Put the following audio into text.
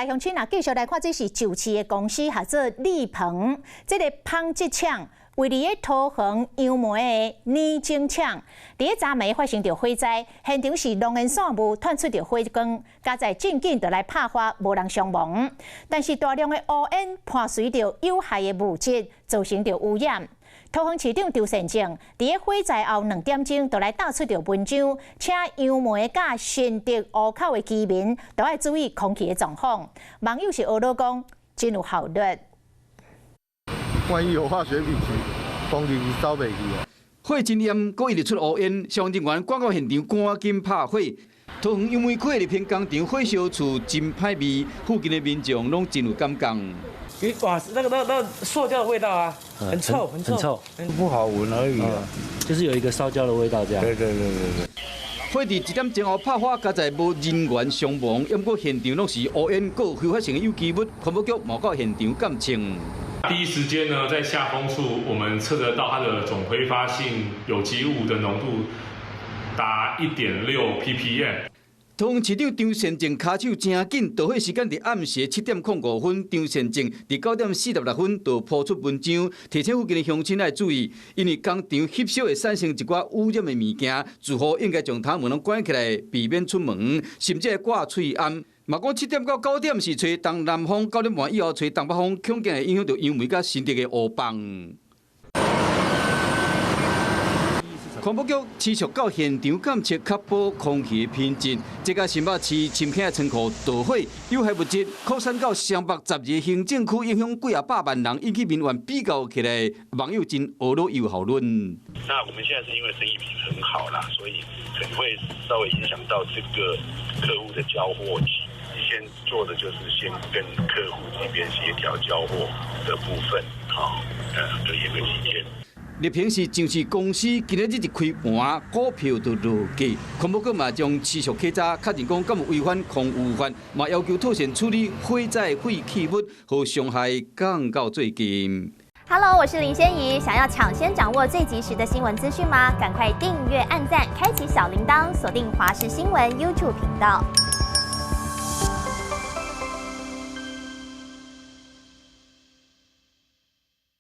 來鄉親啊，繼續來看，這是舊市的公司，合做立鵬，這个紡織廠位佇咧桃園楊梅的煉精廠，佇咧昨暝發生著火災，現場是濃煙散霧，竄出著火光，佳哉真緊就來拍火，無人傷亡。但是大量的烏煙伴隨著有害的物質，造成著污染。桃園市長張善政佇咧火災後2點鐘就來貼出著文章，請楊梅佮新竹湖口的居民都愛注意空氣的狀況。網友是學老講，真有效率。萬一有化學品，空氣是走袂去啊！火真炎，閣一直出烏煙，消防人員趕到現場趕緊拍火。桃園楊梅區的立品工廠火燒厝真歹味，附近的民眾攏真有感覺。哇，那個塑膠的味道啊，很臭，很臭，不好聞而已啊，就是有一個燒焦的味道，這樣。對對對對對。火佇1點鐘後拍火，佳哉無人員傷亡，毋過現場攏是烏煙，閣有揮發性的有機物，環保局嘛到現場監測。第一時間呢，在下風處，我們測得到它的總揮發性有機物的濃度達1.6 ppm。桃園市長張善政跤手誠緊，導火時間佇暗時7點05分，張善政佇9點46分就拋出文章，提醒附近的鄉親愛注意，因為工廠翕燒會產生一寡污染的物件，住戶應該將窗門攏關起來，避免出門，甚至掛喙罨。嘛講7點到9點是吹東南風，9點半以後吹東北風，恐驚會影響著楊梅佮新竹的烏枋。環保局持續到現場監測，確保空氣品質。這個新北市深坑倉庫導火，有害物質擴散到雙北12個行政區，影響幾仔百萬人，引起民怨比較起來，網友真呵咾有效論。那我們現在是因為生意很好啦，所以可能會稍微影響到這個客戶的交貨期。先做的就是先跟客戶這邊協調交貨的部分，好，就延個幾天。立平是上市公司，今仔日一開盤，股票就落價。環保局嘛將持續稽查，確認講敢有違反空污法，嘛要求妥善處理火災廢棄物予傷害降到最低。 Hello，我是林仙怡，想要搶先掌握最及時的新聞資訊嗎？趕快訂閱、按讚、開啟小鈴鐺，鎖定華視新聞 YouTube 頻道。